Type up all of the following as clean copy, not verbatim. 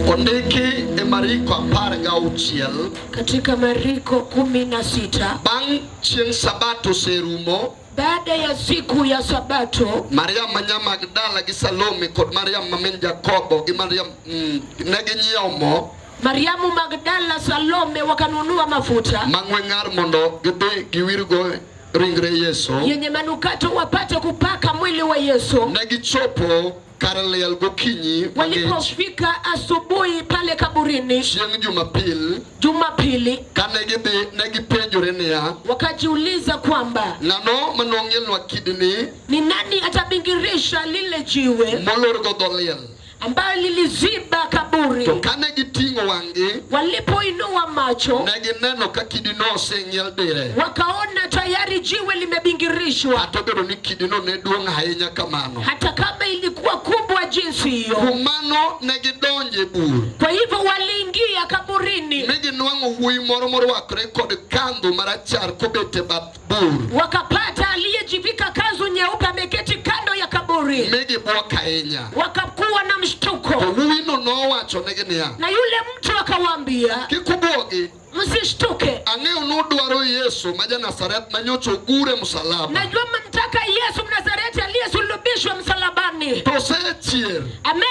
Ondiki e Mariko 16 Katika Mariko 16, bang' chieng' Sabato oserumo, baada ya siku ya Sabato, Mariam ma nya Magdala gi Salome kod Mariam ma min Jakobo gi Mariam ne ginyiewo mo Mariamu Magdala, Salome wakanunua mafuta mang'we ng'ar mondo gidhi giwirgo ringre Yesu. Yenye manukato wapate kupaka mwili wa Yesu. Ne gichopo kar liel gokinyi mang'ich Walipofika asubuhi pale kaburini chieng' Jumapil, Jumapili, kane gidhi ne gipenjore niya, wakajiuliza kwamba ng'ano manong'ielnwa kidini ni nani atabingirisha lile jiwe molorgo dho liel? Ambayo liliziba kaburi. To kane giting'o wang'gi, Walipoinua macho, ne gineno ka kidino oseng'iel dire. Wakaona tayari jiwe limebingirishwa. Kata obedo ni kidino ne duong' ahinya kamano. Hata kama ilikuwa kubwa jinsi hiyo. Kuom mano ne gidonjo e bur. Kwa hivyo waliingia kaburini. Mi ginwang'o wuoyi moro morwakore kod kandhu marachar kobet e bath bur. Wakapata aliyejivika kanzu nyeupe ameketi kando ya kaburi. Mi gibuok ahinya. Wakakuwa na mshtuko. To wuoyino nowachonegi niya, Na yule mtu akawaambia, Kik ubwogi. Msishtuke. Ang'eyo nudwaro Yesu ma ja-Nazareth ma nyocha ogure msalaba. Najua mnamtaka Yesu Mnazareti aliyesulubishwa msalabani. To osechier.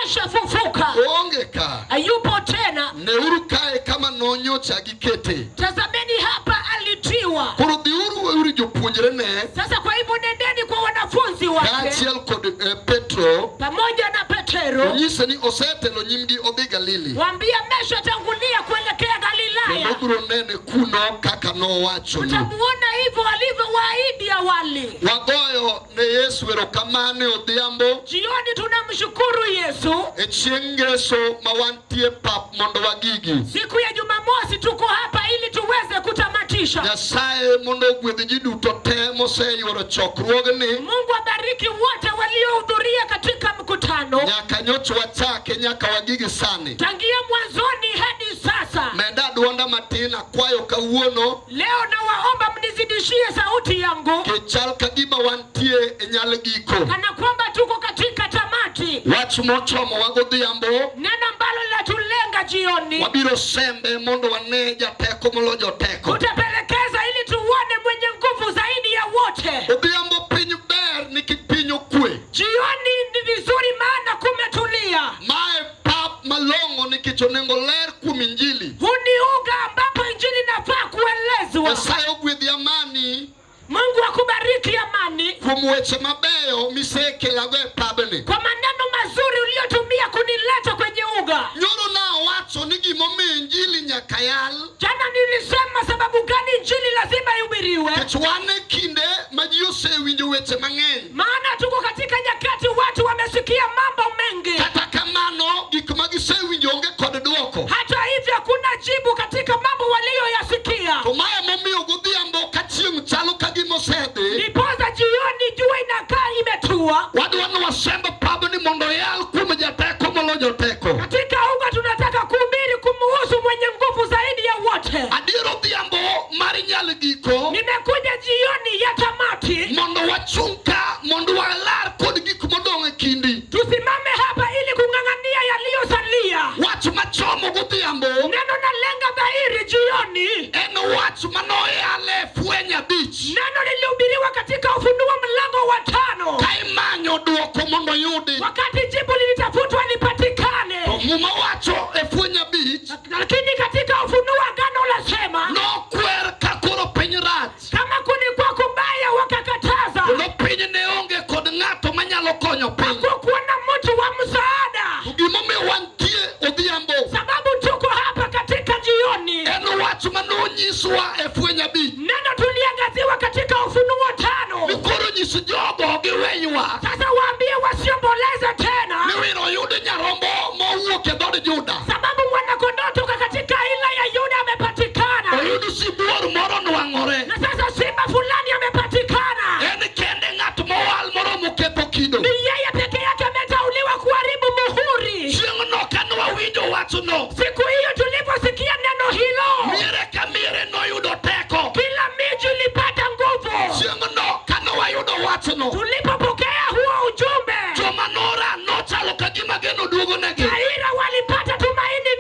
Ameshafufuka. Oonge ka. Hayupo tena. Neuru kae kama nonyocha gikete. Tazameni hapa alitiwa. Koro dhiuru weuru jopuonjrene. Sasa kwa hivyo nendeni kwa wanafunzi wake. Kaachiel kod Petro. Pamoja na Petero. Onyise ni osetelo nyimgi odhi Galili. Waambie ameshatangulia kuelekea Galilaya. Kendo ubiro nene kuno kaka nowachonu. Mtamuona hivyo alivyowaahidi awali. Wagoyo ne Yesu erokamano e odhiambo. Jioni tunamshukuru Yesu. E chieng' ngeso ma wantie pap mondo wagigi. Siku ya Jumamosi tuko hapa ili tuweze kutamatisha. Nyasaye mondo ogwedh ji duto te moseyuoro chokruogni. Mungu abariki wote waliohudhuria katika mkutano. Nyaka nyocha wachake nyaka wagigi sani. Tangia mwanzoni hadi sasa. Meda duonda matin akwayo kawuono. Leo nawaomba mnizidishie sauti yangu. Kichal ka gima wantie e nyal giko. Kana kwamba tuko katika tamati. Wach mochomo wagodhiambo. Neno ambalo linatulenga jioni. Wabiro sembe mondo wane jateko molo joteko. Tutapelekeza ili tuone mwenye nguvu zaidi ya wote. Odhiambo piny ber nikech piny okwe. Jioni ni vizuri maana kumetulia. Mae pap malong'o nikech onego ler kuom Injili. Huu ni uga ambapo Injili inafaa kuelezwa. Nyasaye ogwedhi amani. Mungu akubariki amani. Kuom weche mabeyo misekelago e pabni. Kwa maneno mazuri uliyotumia kunileta kwenye uga. Nyoro na awacho ni gimomiyo Injili nyaka yal. Jana nilisema sababu gani Injili lazima ihubiriwe. Nikech wan e kinde ma ji osewinjo weche mang'eny. Maana tuko katika nyakati watu wamesikia mambo mengi. Kata kamano gik ma gisewinjo onge kod dwoko. Hata hivyo hakuna jibu katika mambo waliyoyasikia. To mae momiyo godhiambo ka chieng' chalo ka gima osedhi. Ndiposa jioni jua inakaa imetua. Wadwa ni wasemb pabni mondo yal kuom jateko molo joteko. Katika uga tunataka kuhubiri kumuhusu mwenye nguvu zaidi ya wote. Adier odhiambo mar nyal giko. Nimekuja jioni ya tamati. Mondo wachung' ka mondo walar kod gik modong' e kindi. Tusimame hapa ili kung'ang'ania yaliyosalia. Wach machomo godhiambo. Neno nalenga dhahiri jioni. En wach manoyale e Fweny 5. Neno lilihubiriwa katika Ufunuo mlango wa 5. Ka imanyo dwoko mondo yudi. Wakati jibu lilitafutwa lipatikane. To Muma wacho e Fweny 5. Lakini katika Ufunuo agano lasema. Nokwer ka koro piny rach. Kama kulikuwa kubaya wakakataza. Kendo piny ne onge kod ng'ato manyalo konyo piny. Hakukuwa na mtu wa msaada. To gimomiyo wantie odhiambo. Sababu tuko hapa katika jioni. En wach manonyiswa e Fweny 5. Neno tuliangaziwa katika Ufunuo 5. Ni koro nyis jogo giwe ywak. Sasa waambie wasiomboleze tena. Ni wiro oyud nyarombo mowuok e dhood Juda. Sababu mwana-kondoo toka katika ila ya Yuda amepatikana. Oyud sibuor moro nwang'ore. Na sasa simba fulani amepatikana. En kende ng'at mowal moromo ketho kido. Ni yeye peke yake ameteuliwa kuharibu muhuri. Chieng'no kane wawinjo wachno. Siku hiyo tuliposikia neno hilo. Miere ka miere noyudo teko. Kila miji ilipata nguvu. Chieng'no kane wayudo wachno. Tulipopokea huo ujumbe. Joma nora nochalo ka gima geno duogo negi. Taira walipata tumaini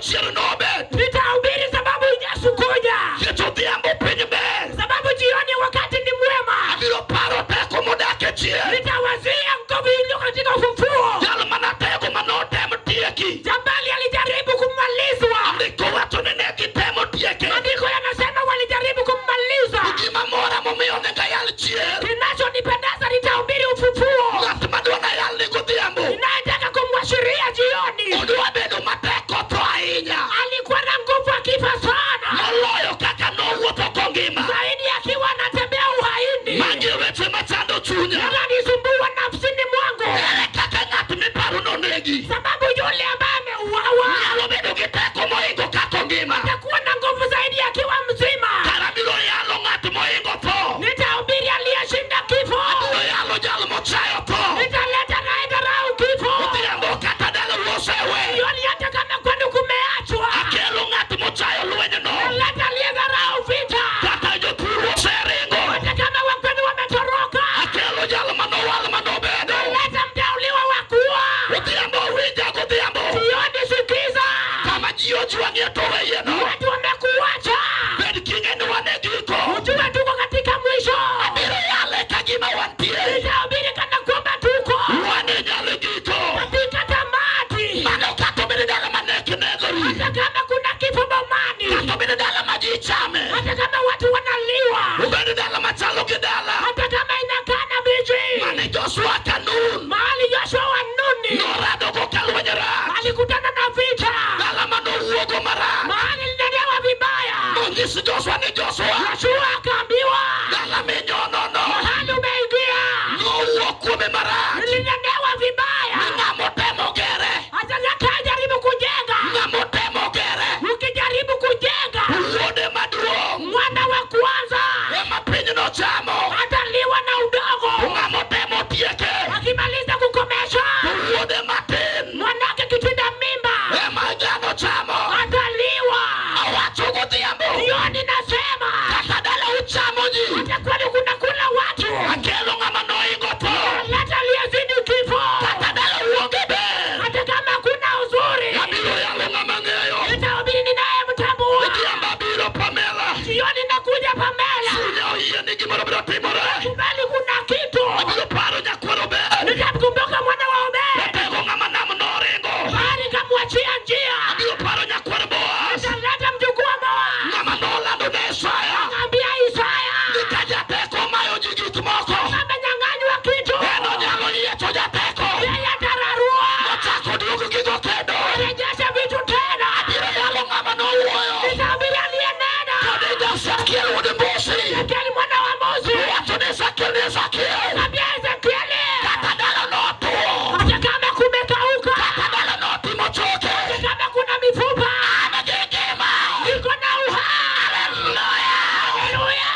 chier nobet. Nitahubiri sababu Yesu kuja, Nikech odhiambo piny ber. Sababu jioni wakati ni mwema. Abiro paro teko modak e chier. Nitawazia nguvu iliyo katika ufufuo. Jal manatego manotem tieki. Jabali alijaribu kumalizwa. Andiko wacho ni ne gitemo tieke. Maandiko yanasema walijaribu kummaliza. Gima mora momiyo onego ayal chier. Kinachonipendeza, nitahubiri ufufuo. Ng'at madwa nayal ni godhiambo. Ninayetaka kumwashiria jioni, Odwa bedo matek kotho ahinya. Alikuwa na nguvu akifa sana, Moloyo kaka nowuotho kongima. Zaidi akiwa anatembea uhaini. Magi e weche machando chunya. Yananisumbua nafsini mwangu, Ere kaka ng'at miparo nonegi. Sababu yule ambaye ameuawa Nyalo bedo gi teko mohingo kaka ongima. Atakuwa na nguvu zaidi akiwa mzima. Kara biro yalo ng'at mohingo tho. Nitahubiri aliyeshinda kifo. Abiro yalo jal mochayo tho. Nitaleta naye dharau kifo. Odhiambo kata dalau osewe. Jioni hata kama kwenu kumeachwa, Akelo ng'at mochayo lwenyno. naleta aliyedharau vita. Kata jothuru oseringo. Hata kama wakwenu wametoroka, Akelo jal manowal manobedo. naleta mteuliwa wa kuwa. Odhiambo winja godhiambo. Jioni sikiza, Kama ji ojwang'ie to weyieno. Watu wamekuacha, Bed king'e ni wan e giko. Ujue tuko katika mwisho. Abiro yale ka gima wantie. Nitahubiri kana kwamba tuko Wan e nyalo giko. Katika tamati. Mano kata obedo dala ma nek negori. Hata kama kuna kifo bomani, Kata obedo dala ma ji chame. Hata kama watu wanaliwa, Obedo dala machalo gi dala. Hata kama inakaa na miji. Mane Joshua ka Nun. Mahali Joshua wa Nuni Norado go ka lweny rach. Alikutana na vita. Dala manowuogo marach. Mahali linanewa vibaya. Nonyis Joshua ni Joshua. Joshua akaambiwa, Dala minyono no. Mahali umeingia Nowuok kuome marach. Linanewa vibaya. Ni ng'ama otemo gere. Hata jaribu kujenga. Ng'ama otemo gere. Ukijaribu kujenga, Wuode maduong' mwana wa kwanza ema piny nochamo. Ataliwa na udongo. Ng'ama otemo tieke. Akimaliza kukomesha, Wuode matin mwanake kitinda mimba ema dhano chamo. Ataliwa. Awacho godhiambo. Jioni nasema, Kata dala uchamo ji. Hata kwani kuna kula watu. Akelo ng'ama noingo tho. Leta aliyezidi kifo. Kata dala uonge ber. Hata kama kuna uzuri. Abiro yalo ng'ama ng'eyo. Nitahubiri ninayemtambua. Odhiambo abiro Pamela. Jioni nakuja Pamela. Chunya oyie ni gimoro biro timore. Kubali kuna kitu. Abiro paro nyakwar Obed. Nitamkumbuka mwana wa Obed. Otego ng'ama nam noringo. Bahari kamwachia njia. Abiro paro nyakwar Boaz. Nitaleta mjukuu wa Boaz. Ng'ama nolando ne Isaya. Akaambia Isaya. Ni ka jateko omayo ji gik moko. Amenyang'anywa kitu. En onyalo yiecho jateko. Yeye atararua. Nochako duogo gigo kendo. Arejeshe vitu tena. Abiro yalo ng'ama nowuoyo. Nitahubiri aliyenena. Kod Ezekiel wuod Mbosi. Ezekiel mwana wa Mose. Owacho ne Ezekiel ni Ezekiel. Akaambia Ezekieli. Kata dala notwo. Hata kama kumekauka. Kata dala notimo choke. Hata kama kuna mifupa. An gi ngima. Niko na uhai. Haleluya. Haleluya.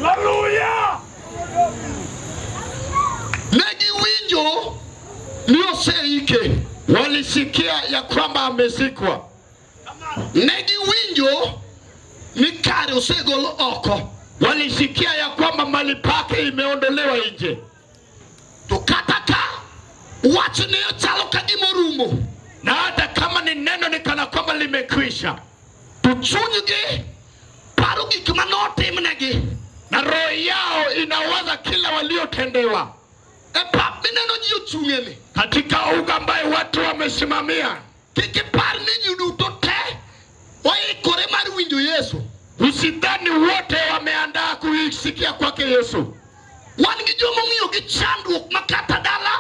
Haleluya. Ne giwinjo ni oseike. Walisikia ya kwamba amezikwa. Ne giwinjo ni kare osegol oko. Walisikia ya kwamba mali pake imeondolewa nje. To kata ka wach ne chalo ka gima orumo, na hata kama ni neno ni kana kwamba limekwisha, to chunygi paro gik manotimnegi, na roho yao inawaza kila waliotendewa. E pap mineno ji ochung'eni, katika uga ambaye watu wamesimamia, kik ipar ni ji duto te oikore mar winjo Yesu. Usidhani wote wameandaa kuisikia kwake Yesu. Wan gi joma ong'iyo gi chandruok ma kata dala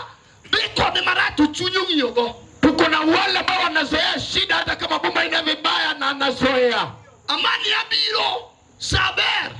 dhi kode marach to chuny ong'iyogo. Tuko na wale ambao wanazoea shida hata kama boma ina vibaya na anazoea. Amani abiro sa ber.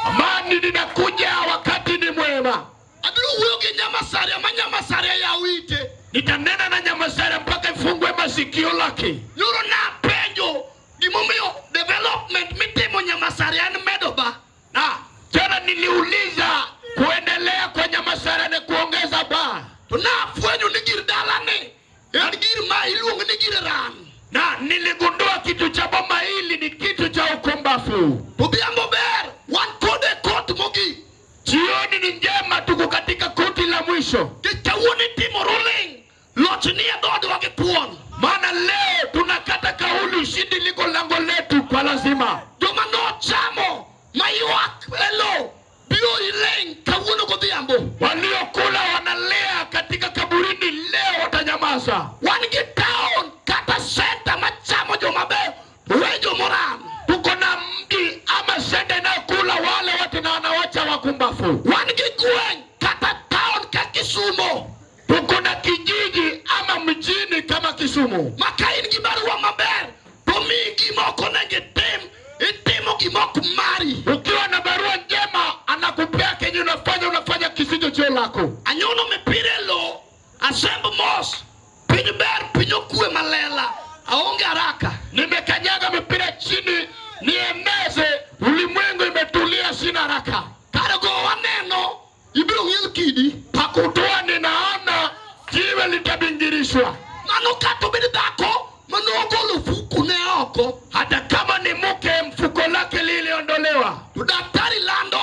Amani ninakuja wakati ni mwema. Abiro wuoyo gi Nyamasaria ma Nyamasaria yaw ite. Nitanena na Nyamasaria mpaka ifungwe masikio lake. Nyoro napenjo gimomiyo development mitimo Nyamasaria en medo ba. Na jana niliuliza kuendelea kwa Nyamasaria ni kuongeza ba. To nafwenyo ni gir dalani en gir ma iluongo ni gir ran. Na niligundua kitu cha boma hili ni kitu cha ukombafu. Odhiambo ber wan kode kot mogik. Jioni ni njema, tuko katika koti la mwisho. Kawuono itimo ruling Loch nie dhoodwa gi thuon. Maana leo tunakata kauli, ushindi liko lango letu kwa lazima. Joma nochamo maywak e lowo biro iling' kawuono godhiambo. Waliokula wanalia katika kaburini, leo watanyamaza. Wan gi town kata center machamo joma beyo to we jomoram. Tuko na mji ama senta inayokula wale wote na wanawacha wakumbafu. Wan gi gweng' kata town ka Kisumo Tuko na kijiji ama mjini kama Kisumu, ma ka in gi barua maber to miyi gima ok onego itim, itimo gima ok mari. ukiwa na barua njema anakupea kenye unafanya, unafanya kisicho cheo lako. Anyono mipira e lowo, asemb mos, piny ber, piny okwe malela, aonge haraka. Nimekanyaga mipira chini nieneze, ulimwengu imetulia, sina haraka. Kar go waneno, ibiro ng'iel kidi. Pakutua ninaona jiwe litabingirishwa, Mano kata obed dhako manogolo ofuku ne oko, hata kama ni mke, mfuko lake liliondolewa. To daktari lando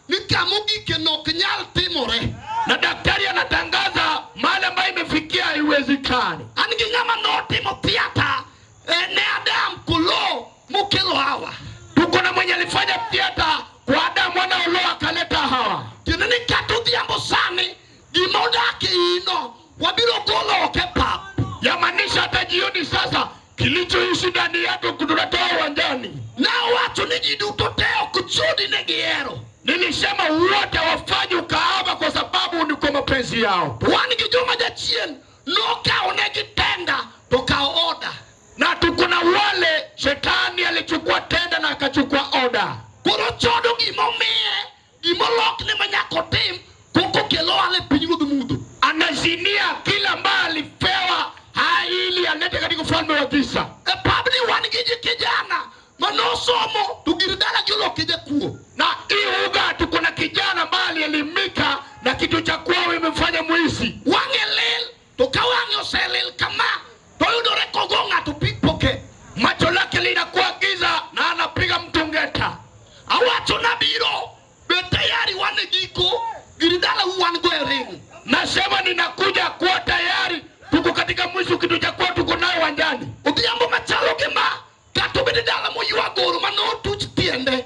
ni kamogike no ok nyal timore. Na daktari anatangaza mahali ambayo imefikia haiwezekani. An gi ng'ama notimo theatre ne Adam kolo mokelo Hawa. Tuko na mwenye alifanya theater kwa Adamu mwana olo akaleta Hawa. Tiende ni kata odhiambo sani gima odak e ino wabiro golo oko e pap. Yamaanisha hata jioni sasa kilichoishi ndani yako tunatoa uwanjani. Nawacho ni ji duto te ok chodi ne gihero. Nilisema wote wafanye ukahaba kwa sababu ni kwa mapenzi yao, To wan gi joma jachien nokawo negi tenda to kawo oda. na tuko na wale shetani alichukua tenda na akachukua oda. Koro chodo gimomiye, gimolokne ma nyaka otim koko kel ohala e pinyruodh mudho. Anazinia kila ambaye alipewa hai ili alete katika ufalme wa giza. E pabni wan gi ji kijana manosomo to gir dalagi oloke jakuo. Na hii uga tuko na kijana ambaye alielimika na kitu cha kwao imemfanya mwizi. Wang'e lil to ka wang'e oselil kama to oyudore kogo ng'ato pickpocket. Macho lake linakuwa giza na anapiga mtu ngeta. Awacho nabiro bed tayari wan e giko gir dalau wan go e ring. Nasema ninakuja kuwa tayari, tuko katika mwisho, kitu cha kwao tuko nayo uwanjani. Odhiambo machalo gi ma kata obed dala moywa goro manotuch tiende.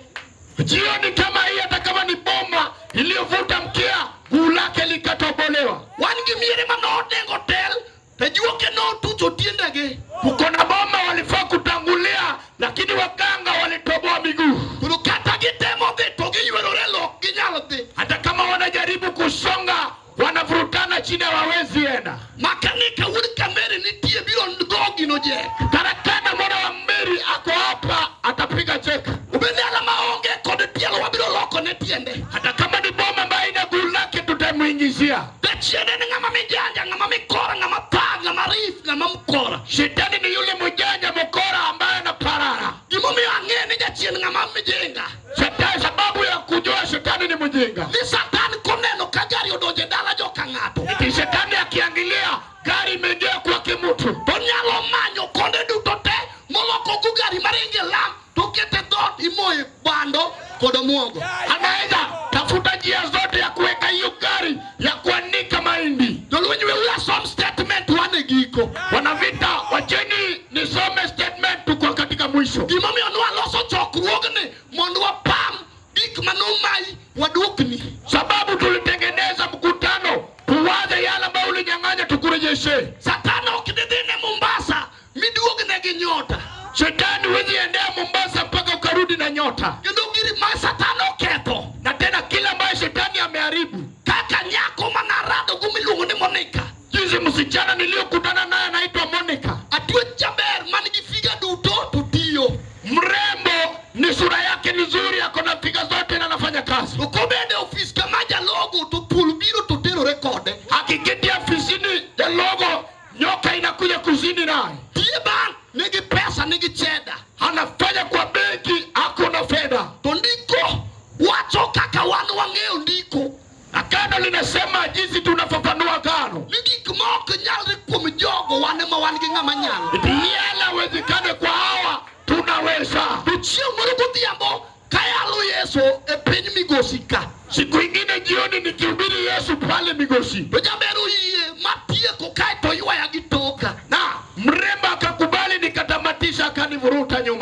Jioni kama hii, hata kama ni boma iliyovuta mkia, guu lake likatobolewa. Wan gi miere manodengo tel to juoke notucho tiendegi. Kuko na boma walifaa kutangulia, lakini waganga walitoboa miguu. Koro kata gitemo dhi to giywerore lo ok ginyal dhi. Hata kama wanajaribu kusonga, wanavurutana chini, hawawezi enda. Makanika wuod Kamere nitie biro go gino jek. Karakana mwana wa Meri ako hapa, atapiga cheka. Obed dala maonge kod tielo wabiro loko ne tiende. Hata kama ni boma ambayo ina guu lake, tutamuingizia. Jachien en ng'ama mijanja, ng'ama mikora, ng'ama thag, ng'ama rif, ng'ama mkora. Shetani ni yule mjanja mkora ambaye anaparara. Gimomiyo ang'e ni jachien ng'ama mijinga. Shetani, sababu ya kujua shetani ni mjinga. Ni Satan koneno ka gari odonjo e dala joka ng'ato. Eti shetani akiangilia gari imeingia kwa kimutu, To nyalo manyo konde duto te moloko go gari maringo e lam to kete dhoot imoye bando kod omuogo. anaweza tafuta njia zote ya kuweka hiyo gari ya kuanika mahindi. Jolweny weuru asom statement wan e giko. Wanavita, wacheni nisome statement, tuko katika mwisho. Gimomiyo nwaloso chokruogni mondo wapam gik manomayi waduokni. Sababu tulitengeneza mkutano tuwaze yale ambayo ulinyang'anya tukurejeshe. Satan ok didhi ne Mombasa miduogne gi nyota. Shetani huwezi endea Mombasa mpaka ukarudi na nyota. Kendo giri ma Satan oketho Na tena kila ambayo shetani ameharibu, kaka nyako manarado go miluongo ni Monica. jinsi msichana niliyokutana naye anaitwa Monica, Atwech jaber man gi figa duto to tiyo. mrembo, ni sura yake ni nzuri, ako na figa zote na anafanya kazi. To kobede e ofis kama jalogo to thuol biro to terore kode. Akiketi afisini jalogo, nyoka inakuja kuzini naye. Tiye bank nigi pesa nigi cheda. Anafanya kwa benki, ako na fedha. To ndiko wacho kaka wan wang'eyo ndiko. Agano linasema jinsi tunafafanua agano, Ni gik ma ok nyalre kuom jogo wan ema wan gi ng'ama nyalo. eti yale awezekane kwa hawa tunaweza. To chieng' moro godhiambo kayalo Yesu e piny Migosi ka. Siku ingine jioni nikihubiri Yesu pale Migosi, To jaber oyie matieko kaeto ywaya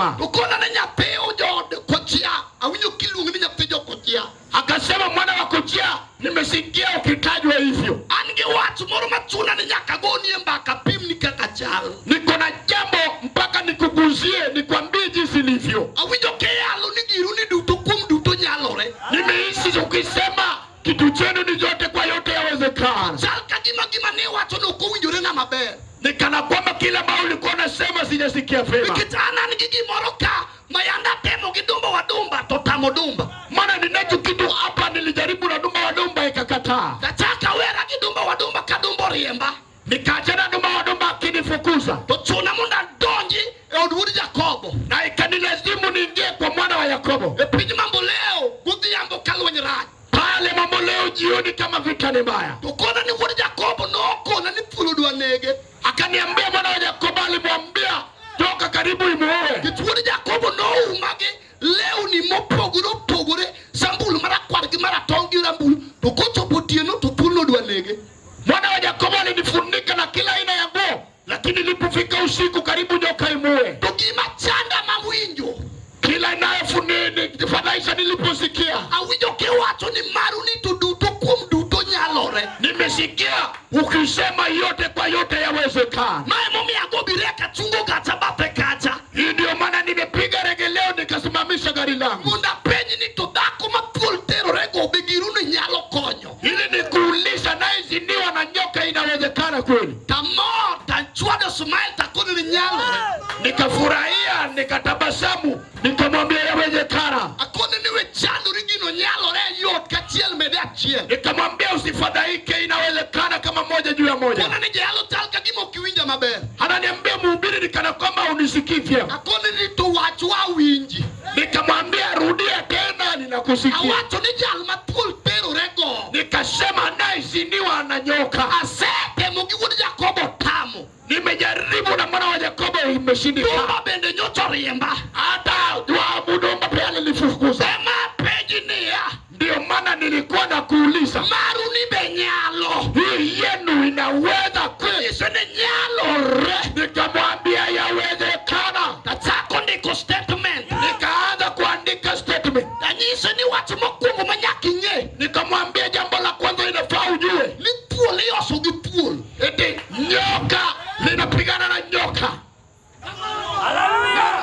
msamaha. To kona ne nyathi jood Kochia, awinjo kiluongi ni nyathi jo Kochia. Akasema mwana wa Kochia, nimesikia ukitajwa hivyo. An gi wach moro machuna ni nyaka gonie mbaka pimni kaka chal. Niko na jambo mpaka nikuguzie, nikwambie jinsi ilivyo. Awinjo kiyalo ni giru ni duto kuom duto nyalore. Nimehisi ukisema kitu chenu ni yote kwa yote yawezekana. Chal ka gima gima ne iwacho no ok owinjore ng'ama ber. Ni kana kwamba kila ambao ulikuwa unasema sijasikia vyema. Nikech an an gi gimoro ka ma yanda temo gi dumba wa dumba to tamo dumba. Maana ninacho kitu hapa, nilijaribu na dumba wa dumba ikakataa, Tachaka awera gi dumba wa dumba ka dumba oriemba. nikaachana dumba wa dumba akinifukuza, To chuna mondo adonji e od wuod Jakobo. na ikanilazimu niingie kwa mwana wa Yakobo E piny Mamboleo godhiambo ka lweny rach. pale Mamboleo jioni, kama vita ni mbaya. To kona ni wuod Jakobo nokona ni thuol odwa nege. Akaniambia mwana wa Yakobo alimwambia toka karibu imuue. Nikech wuod Jakobo nouma gi lewni mopogore opogore, sambulu marakwar gi maratong' gi rambulu. To kochopo otieno to thuol nodwa nege. Mwana wa Yakobo alinifunika na kila aina ya nguo, lakini ilipofika usiku karibu nyoka imuue. To gima chanda mawinjo, Kila inayofadhaisha niliposikia, awinjo kiwacho ni maru ni to duto kuom duto nyalore. nimesikia ukisema yote kwa yote yawezekana. Ma emomiyo ago bireka chungo gacha bathe kacha. Hii ndio maana nimepiga regeleo nikasimamisha gari langu Mondo apenj ni to dhako ma thuol terorego be giru ni nyalo konyo. ili nikuuliza, nayeziniwa na nyoka inawezekana kweli? Tamor tachwado smile takoni ni nyalore. Nikafurahia, nikatabasamu, nikamwambia yawezekana. Akoni ni we chandori gino nyalore yot kachiel mede achiel. Nikamwambia usifadhaike, inawezekana kama moja juu ya moja. Kona ni jayalo chal ka gima ok iwinja maber. Ananiambia mhubiri, ni kana kwamba unisikii vyema. Akoni ni to wach wawinji. Nikamwambia rudia tena, ninakusikia. Awacho ni jal ma thuol terorego. Nikasema anayeziniwa na nyoka, Asetemo gi wuod Jakobo tamo. nimejaribu na mwana wa Yakobo imeshindikana. Dumba bende nyocha oriemba. Hata wa mudumba pia nilifukuza. Ema penji niya. Ndio maana nilikuwa na kuuliza, Maru ni be nyalo. hii yenu inaweza kweli? Nyiso ni nyalore. Nikamwambia yawezekana. Tachako ndiko statement. Nikaanza kuandika statement, Tanyise ni wach mokwongo ma nyaka ing'e. nikamwambia jambo la kwanza inafaa ujue, Ni thuol ioso gi thuol. eti nyoka linapigana na nyoka.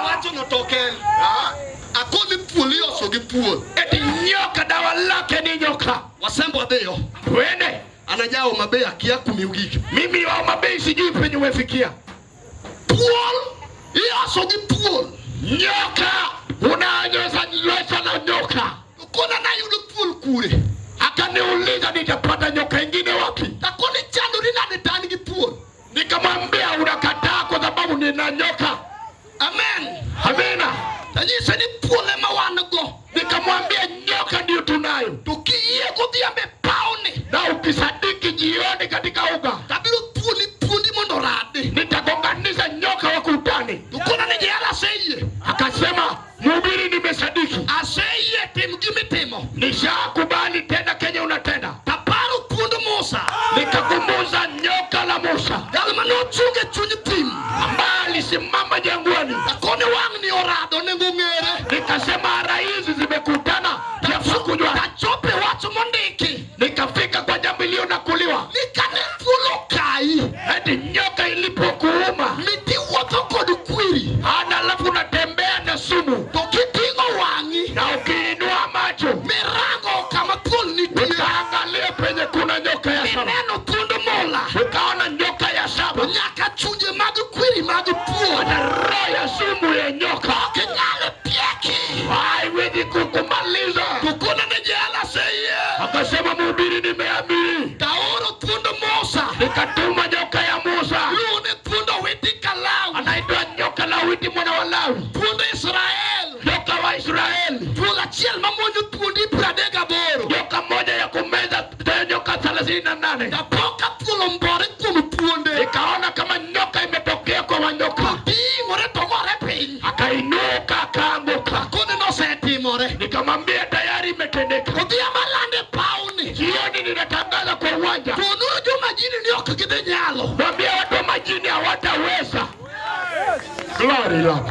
Wacho no to ok en. Akoni thuol ioso gi thuol. Eti nyoka dawa lake ni nyoka. Wasembo wadhiyo. Twende. An ajawo maber akia kumiu gike. Mimi wa Homa sijui penye umefikia. Thuol ioso gi thuol. Nyoka unanywesha nywesha na nyoka. Kona nayudo thuol kure. Akaniuliza nitapata nyoka ingine wapi? Takoni chandori nade to an gi thuol. Nikamwambia unakataa kwa sababu nina nyoka. Amen. Amina. Tanyise ni thuol ema wan go. Nikamwambia nyoka ndiyo tunayo, To kiyie godhiambo e pawni. na ukisadiki jioni katika uga Tabiro thuoli thuondi mondo oradi. nitagonganisha nyoka wakutani. To kona ni jehela aseyie. Akasema mhubiri, nimesadiki, Aseyie tim gimitimo. nishakubali tena kenye unatenda. Taparo thuond Musa. Nikakumbuza nyoka la Musa Jal mane ochung' e chuny thim. ambaye alisimama jangwani. Akoni wang' orado nengo ng'ere. Nikasema ara hizi zimekutana, yafaa kujua. Tachopo e wach mondiki. Nikafika kwa jambo iliyonakuliwa, Ni kane thuol okayi. eti nyoka ilipokuuma Miti wuotho kod kwiri. ana, alafu unatembea na sumu, To kiting'o wang'i. na ukiinua macho Mirango kama thuol nitie. ukaangalia penye kuna nyoka ya saba, Mineno thuond mula. ukaona nyoka ya saba Nyaka chunje mag kwiri mag thuol. na roho ya sumu ya nyoka Ok nyal tieki. haiwezi kukumaliza. To kona ne jehela aseyie. Akasema mhubiri, nimeamini. Taoro thuond Musa. Nikatuma nyoka ya Musa, Iluongo ni thuond Owiti Kalawi. anaitwa nyoka Lawiti mwana wa Lawi, Thuond Israel. nyoka wa Israeli, Thuol achiel mamonjo thuondi 38. nyoka moja ya kumeza nyoka 38. Kapo ka thuol ombore kuom thuonde. Nikaona kama nyoka imetokea kwa wanyoka, Ting'ore to gore piny. akainuka akaanguka. Kone nosetimore. Nikamwambia tayari imetendeka. Odhiambo alande pawni. Jioni ninatangaza kwa uwanja, Konuru jomajini ni ok gidhi nyalo. mwambia watu wa majini hawataweza. Glory Lord.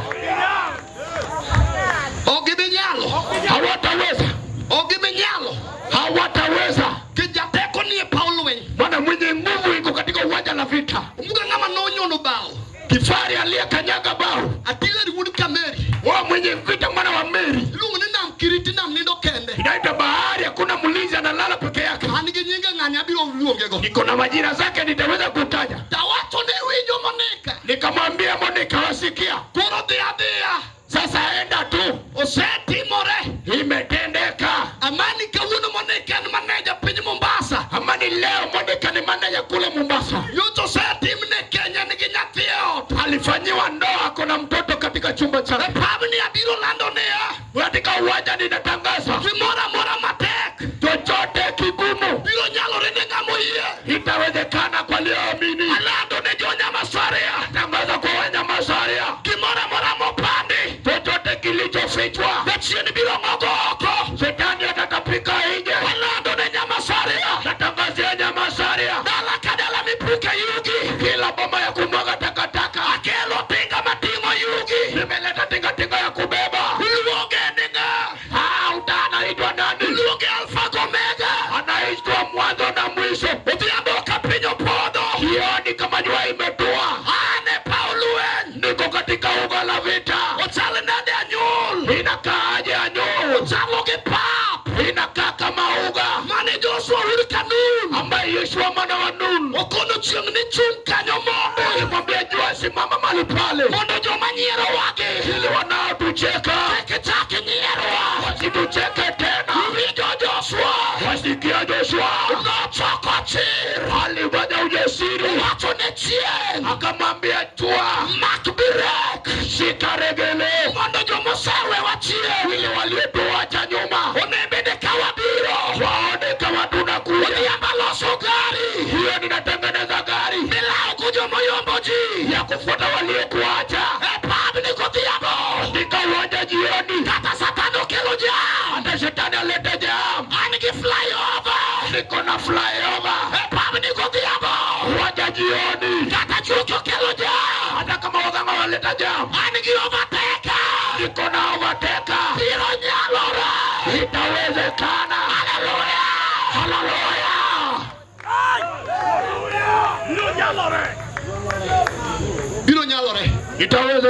Safari aliyekanyaga bao, Artillery wuod Kameri. wao mwenye vita mwana wa Meri. Iluongo ni nam kiriti nam nindo kende. Inaitwa bahari, hakuna mlinzi, analala peke yake. An gi nyinge ng'ani abiro luongego. Niko na majina zake nitaweza kutaja. Tawacho ne winjo Monica. Nikamwambia Monica, wasikia Koro dhi adhiya. sasa, enda tu, Osetimore. imetendeka. Amani kawuono Monica en maneja piny Mombasa. Amani leo Monica ni maneja kule Mombasa, Nyocha osetimne Kenya nigi nyathi e ot. alifanyiwa ndoa, ako na mtoto katika chumba chake. E pabni abiro lando niya. Katika uwanja ninatangaza Gimoro amora matek chochote kigumu biro nyalore ne ng'ama oyie. itawezekana kwa walioamini. Alando ne jo-Nyamasaria. Tangaza kwa Wanyamasaria, Gimoro amora mopandi chochote kilichofichwa jachien biro ng'ogo oko. shetani atatapika nje. Alando ne Nyamasaria. Natangazia Nyamasaria, Dala ka dala mipuke yugi. kila boma ya kumwaga takataka, Akelo tinga mating'o yugi. nimeleta tingatinga ya kubeba. Iluonge ni ng'a? Ah, uta anaitwa nani? Iluonge Alfa gi Omega. Anaitwa mwanzo na mwisho. Odhiambo ka piny opodho. Jioni kama jua imetua, An e paw lweny. niko katika uga la vita. Ochal nade anyul. Inakaaje anyul? Ochalo gi pap. Inakaa kama uga Mane Joshua wuod Kanun. ambaye Yoshua mwana wa Nun Okono chieng' ni chung' kanyo mondo. alimwambia jua, simama mahali pale, Mondo joma nyierowa ili wanaotucheka kik chak nyierowa. wasitucheke tena. Iwinjo Joshua. Wasikia Joshua Nochoko chir. alifanya ujasiri, Owacho ne chieng'. akamwambia jua, Mak birek. shika regele, Mondo jomosewewa chien. ili waliotuacha nyuma One bende ka wabiro. waone kama tunakuja. Odhiambo loso gari. Hiyo ninatengeneza gari Milawo ku jomoyombo ji. ya kufuata waliokuacha E pabni godhiambo. katika uwanja jioni. Kata Satan okelo jam. Hata shetani alete jam, An gi flyover. niko na flyover E pabni godhiambo. uwanja jioni. Kata juki okelo jam. Hata kama waganga waleta jam, An gi overtaker. niko na overtaker. Biro nyalore. Itawezekana. Haleluya. Haleluya! Biro nyalore. Itawezekana.